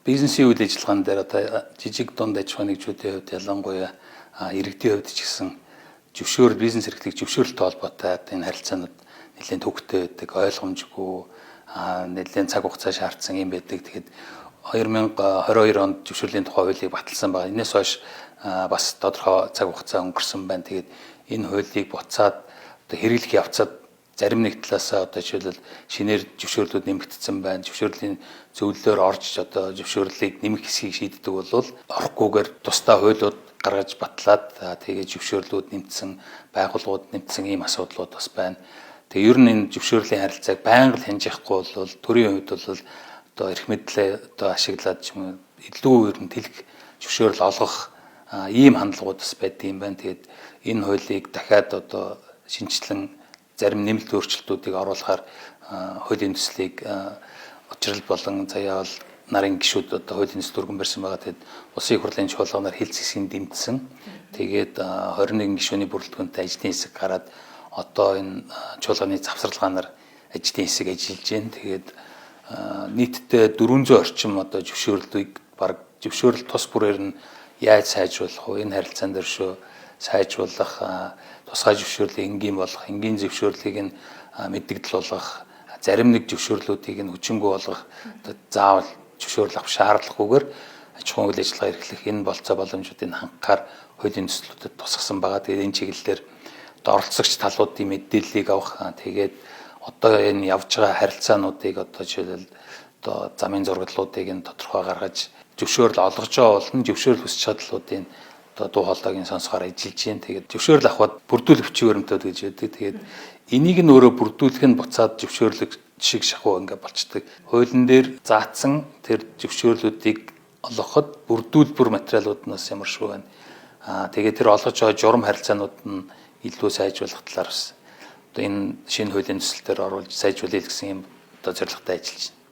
Бизнесийн үйл ажиллагаан дээр одоо жижиг дунд аж ахуйн нэгжүүдийн хувьд, ялангуяа иргэдийн хувьд ч гэсэн зөвшөөрөл, бизнес эрхлэх зөвшөөрөлтэй холбоотой энэ харилцаанууд нэлээд төвөгтэй байдаг, ойлгомжгүй, нэлээд цаг хугацаа шаардсан юм байдаг. Тэгээд 2022 онд зөвшөөрлийн тухай хуулийг баталсан байгаа. Энээс хойш бас тодорхой цаг хугацаа өнгөрсөн байна. Тэгээд энэ хуулийг буцаад одоо хэрэглэх явцад зарим нэг талаасаа одоо жишээлбэл шинээр зөвшөөрлүүд нэмэгдсэн байна. Зөвшөөрлийн зөвлөлөөр орж одоо зөвшөөрлийг нэмэх хэсгийг шийддэг бол орохгүйгээр тусдаа хуулиуд гаргаж батлаад, тэгээд зөвшөөрлүүд нэмсэн, байгууллагууд нэмсэн ийм асуудлууд бас байна. Тэгээ ер нь энэ зөвшөөрлийн харилцааг байнга л хянаж явахгүй бол төрийн хувьд бол одоо эрх мэдлээ одоо ашиглаад ч юм уу илүү ер нь тэлэх зөвшөөрөл олгох ийм хандлагууд бас байдаг юм байна. Тэгээд энэ хуулийг дахиад одоо шинэчлэн зарим нэмэлт өөрчлөлтүүдийг оруулахаар хуулийн төслийг Учрал болон Заяа нарын гишүүд одоо хуулийн төсөл өргөн барьсан байгаа. Тэгээд Улсын их хурлын чуулганаар хэлц хэсгийг дэмжсэн. Тэгээд 21 гишүүний бүрэлдэхүүнтэй ажлын хэсэг гараад одоо энэ чуулганы завсарлагаанаар ажлын хэсэг ажиллаж байна. Тэгээд нийтдээ 400 орчим одоо зөвшөөрлийг бараг зөвшөөрөл тус бүрээр нь яаж сайжруулах вэ? Энэ харилцаан дээр шүү сайжруулах, тусгай зөвшөөрлийг энгийн болгох, энгийн зөвшөөрлийг нь мэдэгдэл болгох, зарим нэг зөвшөөрлүүдийг нь хүчингүй болгох, одоо заавал зөвшөөрөл авах шаардлагагүйгээр аж ахуйн үйл ажиллагаа эрхлэх энэ болцоо боломжуудыг хангахаар хуулийн төслүүдэд тусгасан байгаа. Тэгээд энэ чиглэлээр одоо оролцогч талуудын мэдээллийг авах, тэгээд одоо энэ явж байгаа харилцаануудыг одоо жишээлбэл одоо замын зураглалуудыг нь тодорхой гаргаж зөвшөөрөл олгож байгаа болон зөвшөөрөл хүсэж байгаа талуудын одоо дуу хоолойг нь сонсохоор ажиллаж байна. Тэгээд зөвшөөрөл авахад бүрдүүлэх бичиг баримтууд гэж байдаг. Тэгээд энийг нь өөрөө бүрдүүлэх нь буцаад зөвшөөрлөг шиг шахуу ингээ болчдөг. Хуулийн дээр заасан тэр зөвшөөрлүүдийг олгоход бүрдүүлбэр материалууд нь бас ямар шүү байна. Тэгээд тэр олгож байгаа журам харилцаанууд нь илүү сайжруулах талаар бас одоо энэ шинэ хуулийн төсөл дээр оруулж сайжруулъя гэсэн юм одоо зорилготой ажиллаж байна.